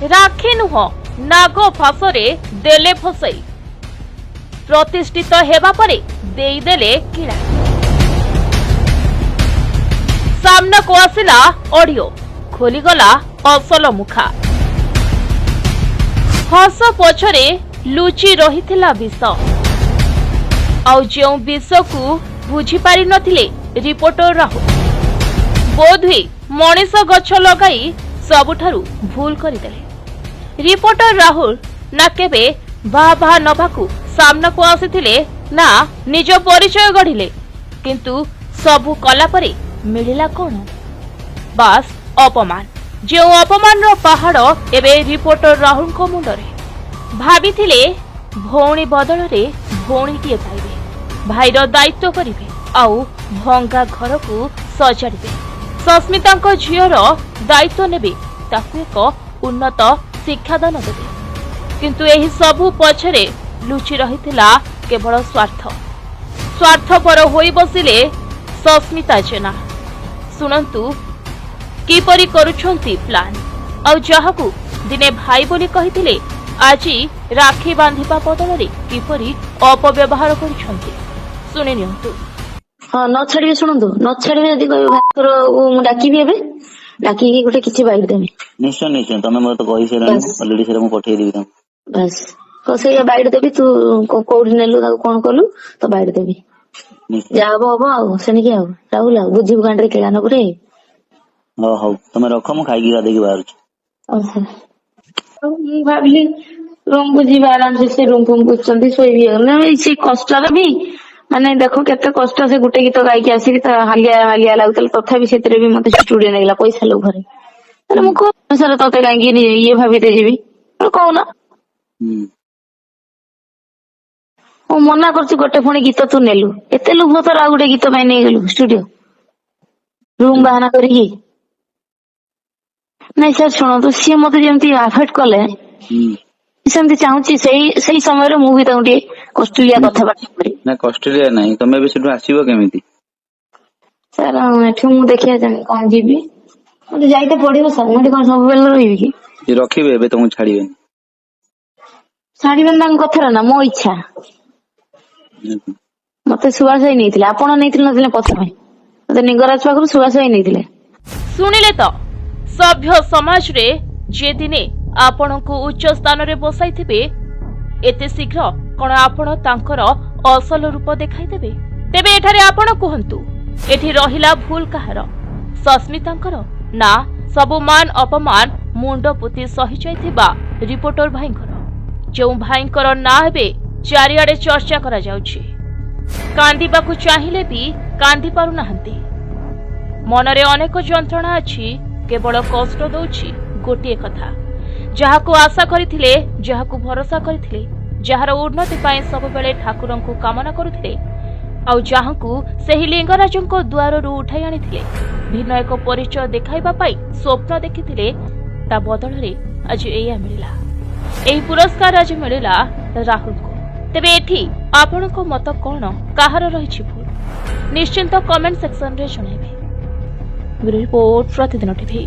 ରାକ୍ଷୀ ନୁହଁ, ନାଗ ଫାଶରେ ଦେଲେ ଫସାଇ। ପ୍ରତିଷ୍ଠିତ ହେବା ପରେ ଦେଇଦେଲେ କିଳା। ସାମ୍ନାକୁ ଆସିଲା ଅଡିଓ, ଖୋଲିଗଲା ଅସଲ ମୁଖା। ହସ ପଛରେ ଲୁଚି ରହିଥିଲା ବିଷ, ଆଉ ଯେଉଁ ବିଷକୁ ବୁଝିପାରି ନଥିଲେ ରିପୋର୍ଟର ରାହୁଲ। ବୋଧହୁଏ ମଣିଷ ଗଛ ଲଗାଇ ସବୁଠାରୁ ଭୁଲ କରିଦେଲେ ରିପୋର୍ଟର ରାହୁଲ। ନା କେବେ ବାହା ବାହା ନବାକୁ ସାମ୍ନାକୁ ଆସିଥିଲେ, ନା ନିଜ ପରିଚୟ ଗଢ଼ିଲେ। କିନ୍ତୁ ସବୁ କଲା ପରେ ମିଳିଲା କଣ? ବାସ୍, ଅପମାନ। ଯେଉଁ ଅପମାନର ପାହାଡ଼ ଏବେ ରିପୋର୍ଟର ରାହୁଲଙ୍କ ମୁଣ୍ଡରେ। ଭାବିଥିଲେ ଭଉଣୀ ବଦଳରେ ଭଉଣୀଟିଏ ପାଇବେ, ଭାଇର ଦାୟିତ୍ୱ କରିବେ ଆଉ ଭଙ୍ଗା ଘରକୁ ସଜାଡ଼ିବେ, ସସ୍ମିତାଙ୍କ ଝିଅର ଦାୟିତ୍ୱ ନେବେ, ତାକୁ ଏକ ଉନ୍ନତ ଶିକ୍ଷାଦାନ ଦେବେ। କିନ୍ତୁ ଏହି ସବୁ ପଛରେ ଲୁଚି ରହିଥିଲା କେବଳ ସ୍ୱାର୍ଥ। ସ୍ୱାର୍ଥପର ହୋଇ ବସିଲେ ସସ୍ମିତା ଜେନା। ଶୁଣନ୍ତୁ କିପରି କରୁଛନ୍ତି ପ୍ଲାନ୍, ଆଉ ଯାହାକୁ ଦିନେ ଭାଇ ବୋଲି କହିଥିଲେ, ଆଜି ରାକ୍ଷୀ ବାନ୍ଧିବା ବଦଳରେ କିପରି ଅପବ୍ୟବହାର କରୁଛନ୍ତି, ଶୁଣି ନିଅନ୍ତୁ। ହଁ, ନ ଛାଡିବେ। ଶୁଣନ୍ତୁ, ନ ଛାଡିବେ ଯଦି କହିବେ ଭାସ୍କର, ମୁଁ ଡାକିବି ଏବେ, ଡାକିକି ଗୋଟେ କିଛି ବାଇଟ୍ ଦେବି। ନିଶ୍ଚୟ ନିଶ୍ଚୟ, ତମେ ମତେ କହିସାରିଲଣି। ବାସ୍। ଅଲରେଡି ସେଟା ମୁଁ ପଠେଇଦେବି ତାଙ୍କୁ। ବାସ୍, ତ ସେଇଆ ବାଇଟ୍ ଦେବି। ତୁ କୋଉଠି ନେଲୁ ତାକୁ, କଣ କଲୁ, ତ ବାଇଟ୍ ଦେବି। ନିଶ୍ଚୟ। ଯାହା ହବ ହବ ଆଉ ସେଣିକି। ଆଉ ରାହୁଲ, ଆଉ ବୁଝିବୁ ଗାଣ୍ଡରେ କିଳା ନବୁ ରେ। ହଉ ହଉ, ତମେ ରଖ, ମୁଁ ଖାଇକି ଗାଧେଇକି ବାହାରୁଛି। ଆଚ୍ଛା। ଆଉ ମୁଁ ଭାବିଲି ରୁମ କୁ ଯିବା ଆରାମସେ, ସେ ରୁମ ଫୁମ ବୁଝୁଛନ୍ତି, ଶୋଇବି। ସେ କଷ୍ଟରେ ବି ମାନେ ଦେଖ କେତେ କଷ୍ଟ, ସେ ଗୋଟେ ଗୀତ ଗାଇକି ଆସିକି ତା ହାଲିଆ ହାଲିଆ ଲାଗୁଥିଲା, ତଥାପି ସେଥିରେ ବି ମତେ ଷ୍ଟୁଡିଓ ନେଇଗଲା ପଇସା ଲୋଭରେ। ମାନେ ମୁଁ କହୁନ ସାର୍, ତତେ କାହିଁକି ଇଏ ଭାବିତେ ଯିବି କହୁନ? ମୁଁ ମନା କରୁଛି, ଗୋଟେ ପୁଣି ଗୀତ ତୁ ନେଲୁ, ଏତେ ଲୋଭ ତୋର, ଆଉ ଗୋଟେ ଗୀତ ପାଇଁ ନେଇଗଲୁ ଷ୍ଟୁଡିଓ ରୁମ ବାହାନା କରିକି। ନାଇଁ ସାର୍, ଶୁଣନ୍ତୁ, ସିଏ ମତେ ଯେମିତି ଆଫେକ୍ଟ କଲେ, ସେମିତି ଚାହୁଁଛି ସେଇ ସେଇ ସମୟରେ ମୁଁ ବି ତାଙ୍କୁ ଟିକେ କଷ୍ଟଲିଆ କଥାବାର୍ତ୍ତା କରିବି। ନା, କଷ୍ଟଲିଆ ନାହିଁ। ତମେ ଏବେ ସେଠୁ ଆସିବ କେମିତି? ସାର୍, ଏଠି ମୁଁ ଦେଖିବା ଚାହେଁ କଣ ଯିବି, ମତେ ଯାଇତେ ପଡିବ ସାର୍। ମୁଁ ଏଠି କଣ ସବୁବେଳେ ରହିବି କି? ସେ ରଖିବେ, ଏବେ ତମକୁ ଛାଡିବେନି। ଛାଡିବେନି ତାଙ୍କ କଥାରେ ନା ମୋ ଇଚ୍ଛା। ମତେ ସୁଭାଷ ଭାଇ ନେଇଥିଲେ, ଆପଣ ନେଇଥିଲେ ନଥିଲେ ପ୍ରଥମେ ମତେ ଲିଙ୍ଗରାଜ ପାଖରୁ ସୁଭାଷ ଭାଇ ନେଇଥିଲେ। ଶୁଣିଲେ ତ, ସଭ୍ୟ ସମାଜରେ ଯେ ଦିନେ ଆପଣଙ୍କୁ ଉଚ୍ଚ ସ୍ଥାନରେ ବସାଇଥିବେ, ଏତେ ଶୀଘ୍ର କଣ ଆପଣ ତାଙ୍କର ଅସଲ ରୂପ ଦେଖାଇଦେବେ? ତେବେ ଏଠାରେ ଆପଣ କୁହନ୍ତୁ, ଏଠି ରହିଲା ଭୁଲ କାହାର? ସସ୍ମିତାଙ୍କର ନା ସବୁ ମାନ ଅପମାନ ମୁଣ୍ଡ ପୋତି ସହିଯାଇଥିବା ରିପୋର୍ଟର ଭାଇଙ୍କର, ଯେଉଁ ଭାଇଙ୍କର ନାଁ ଏବେ ଚାରିଆଡେ ଚର୍ଚ୍ଚା କରାଯାଉଛି? କାନ୍ଦିବାକୁ ଚାହିଁଲେ ବି କାନ୍ଦି ପାରୁନାହାନ୍ତି। ମନରେ ଅନେକ ଯନ୍ତ୍ରଣା ଅଛି। କେବଳ କଷ୍ଟ ଦଉଛି ଗୋଟିଏ କଥା, ଯାହାକୁ ଆଶା କରିଥିଲେ, ଯାହାକୁ ଭରସା କରିଥିଲେ, ଯାହାର ଉନ୍ନତି ପାଇଁ ସବୁବେଳେ ଠାକୁରଙ୍କୁ କାମନା କରୁଥିଲେ, ଆଉ ଯାହାଙ୍କୁ ସେହି ଲିଙ୍ଗରାଜଙ୍କ ଦୁଆରରୁ ଉଠାଇ ଆଣିଥିଲେ, ଭିନ୍ନ ଏକ ପରିଚୟ ଦେଖାଇବା ପାଇଁ ସ୍ୱପ୍ନ ଦେଖିଥିଲେ, ତା ବଦଳରେ ଆଜି ଏଇଆ ମିଳିଲା। ଏହି ପୁରସ୍କାର ଆଜି ମିଳିଲା ରାହୁଲଙ୍କୁ। ତେବେ ଏଠି ଆପଣଙ୍କ ମତ କଣ? କାହାର ରହିଛି ଭୁଲ? ନିଶ୍ଚିନ୍ତ କମେଣ୍ଟ ସେକ୍ସନରେ ଜଣାଇବେ। ବ୍ୟୁରୋ ରିପୋର୍ଟ, ପ୍ରତିଦିନ ଟିଭି।